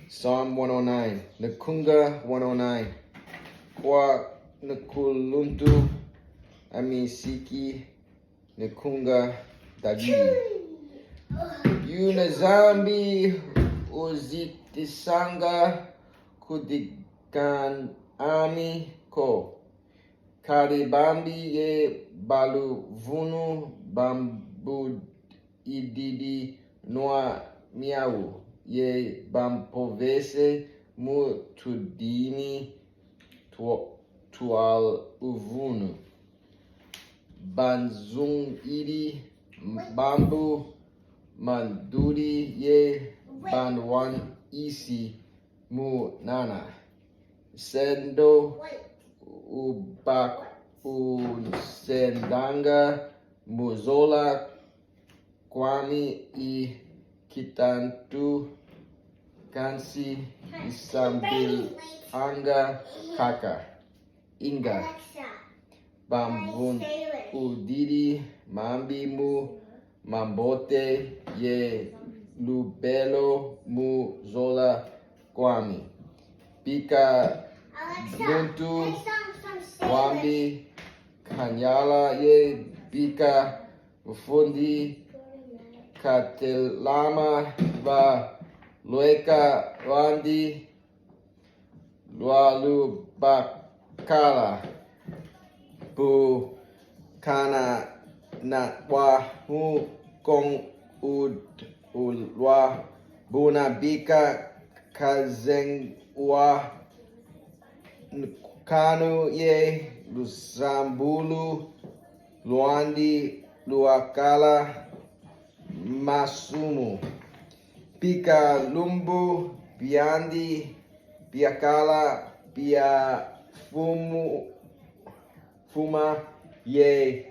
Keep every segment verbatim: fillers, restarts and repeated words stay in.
Psalm one oh nine. Nkunga one oh nine. Kwa nkuluntu a misiki, nkunga Davidi. Yu Nzambi uzitisanga kudikana ami ko, kadi bambi ye baluvunu bambudididi nwa miau, ye bampovese mu tudini twa-, twaluvunu. Banzungidi bambu mandudi ye banwanisi mu nana. Sendo ubak unsendanga mu zola kwami i kitantu, kansi isambilanga kaka. Inga bamvun udidi mambi mu mambote ye lubelo mu zola kwami. Bika muntu wambi kanyala ye bika mfundi katelama va lweka lwandi lwa lubakala. Bu kana na wa hu kong ud ulwa buna bika kazengwa nkanu ye lusambulu lwandi lwakala masumu. Bika lumbu biandi biakala bia fumu, fuma ye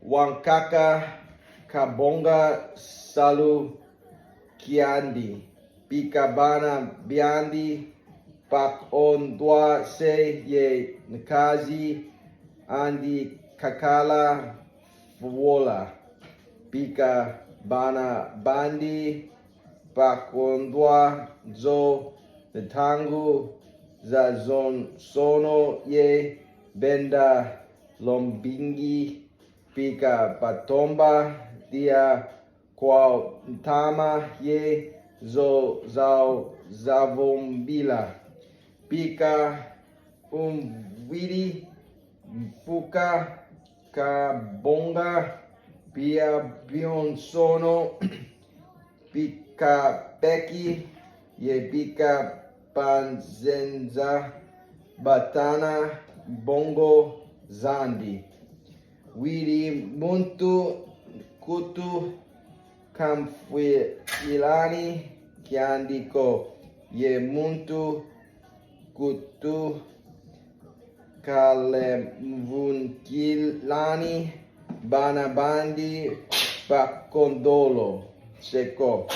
wankaka kabonga salu kiandi. Bika bana biandi bakondwa se ye nkazi andi kakala fuola. Bika bana bandi bakondwa zo ntangu za zonsono ye benda lombingi. Bika batomba dia kwa ntama ye zo zau zavombila. Bika umvwidi mfuka kabonga bia bionsono, bika beki ye bika banzenza batana mbongo zandi. Widi muntu nkutu kamfwilani kiandi ko, ye muntu nkutu kalemvunkilani bana bandi bakondolo se ko.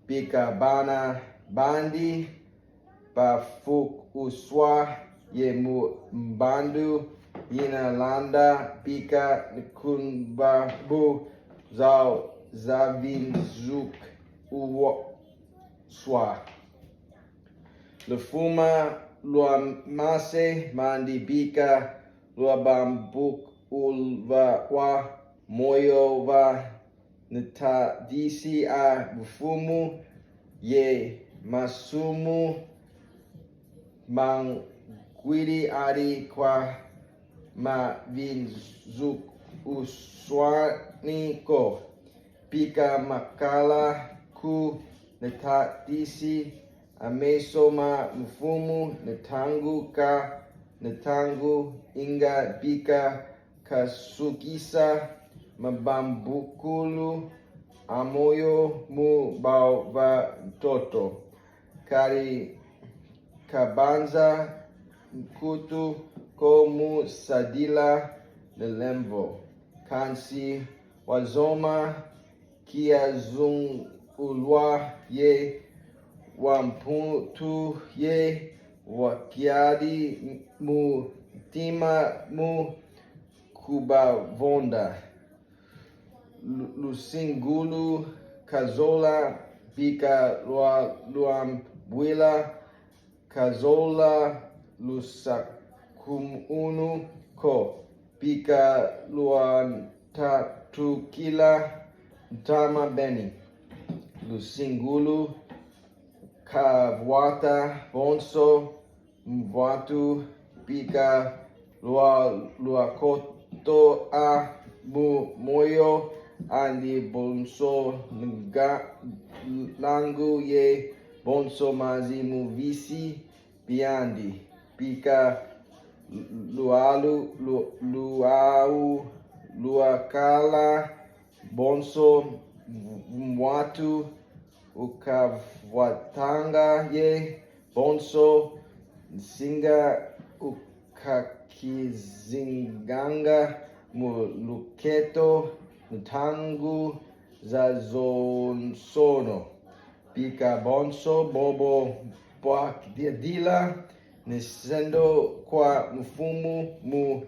Bika bana bandi bafuk uswa ye mu mbandu ina landa, bika nkumbabu zau zavinzuk uwa swa. Lufuma lwa mase mandi bika lwabambuk ulwa wa moyo va ntadisi a mfumu ye masumu mangwidi adi kwa mavinzuk uswani ko. Bika makala ku ntadisi a meso ma mfumu ntangu ka ntangu, inga bika kasukisa mabambukulu a moyo mu bau va ntoto. Kadi kabanza nkutu ko mu sadila nlemvo. Kansi wazoma kia zungulwa ye wamputu ye wa kiadi mu ntima mu kubavonda. Lu-, lusingulu kazola bika lwa-, lwam-, Bwila, kazola lusakumunu ko, pika luantatukila ntama beni. Lusingulu kavwata bonso mvwatu, pika lua luakoto a mu moyo andi bonso nga langu ye bonso mazi mu visi biandi. Pika lualu lu, luau luakala bonso mvwatu ukavwatanga ye bonso nsinga ukakizinganga mu luketo ntangu zazonsono. Pika bonso bobo bwakidila nsendo kwa mfumu mu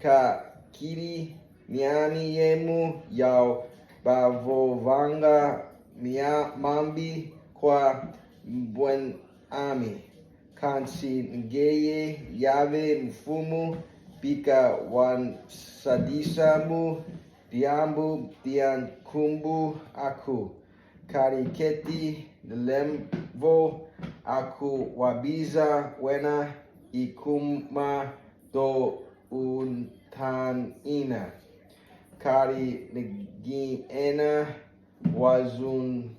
kakidi miami ye mu yau bavovanga mia mambi kwa mbwen ami. Kansi ngeye Yave Mfumu, pika wansadisa mu diambu dia nkumbu aku. Kadi keti nlemvo aku wabiza wena i kuma do untanina. Kadi ngiena wazun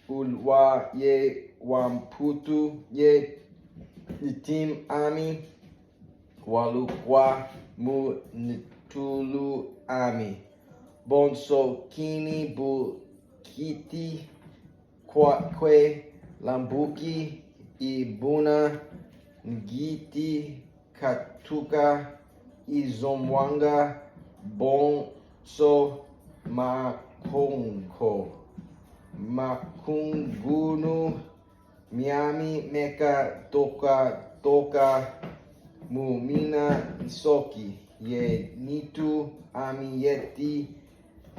ulwa ye wamputu ye ntim ami walukwa mu ntulu ami. Bonso kini bu kiti kwa kwe lambuki i buna ngiti katuka i zomwanga bonso makonko. Makungunu miami meka toka toka mu mina nsoki ye nitu ami yeti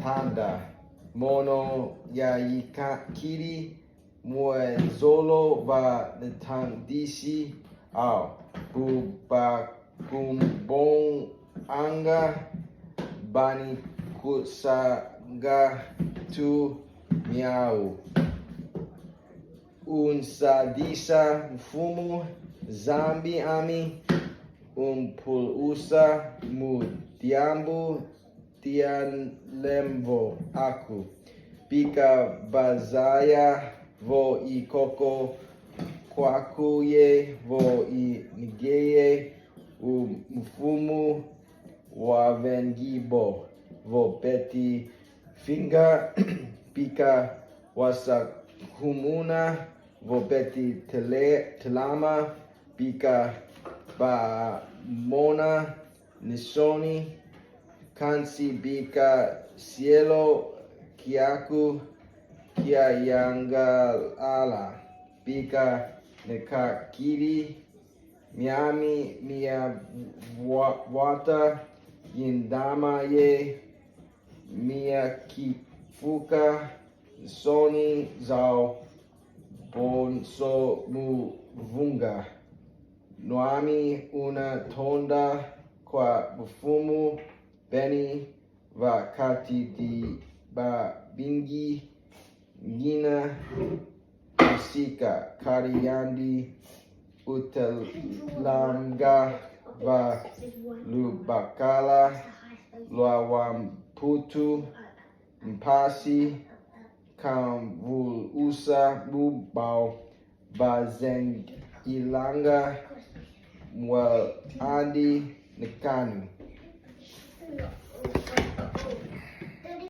tanda. Mono ya yika kidi mwe zolo va ntandisi au buba kumbong anga bani kusanga tu miau. Unsadisa Mfumu Zambi ami umpulusa mu diambu dia nlemvo aku. Pika bazaya vo i koko kwaku ye vo i ngeye u mfumu wa vengibo vo beti finga pika wasa kumuna vo beti tele telama pika ba mona nsoni kansi bika sielo kiaku kiayangalala pika nkakidi miami mia wa- wata yindama ye mia kifuka nsoni zau bonso mu vunga. Nwami una tonda kwa bufumu beni va kati di babingi ngina nsika kadi yandi utalanga va lubakala lwa wamputu mpasi kamvulusa mu bau bazengilanga mwa andi nkanu.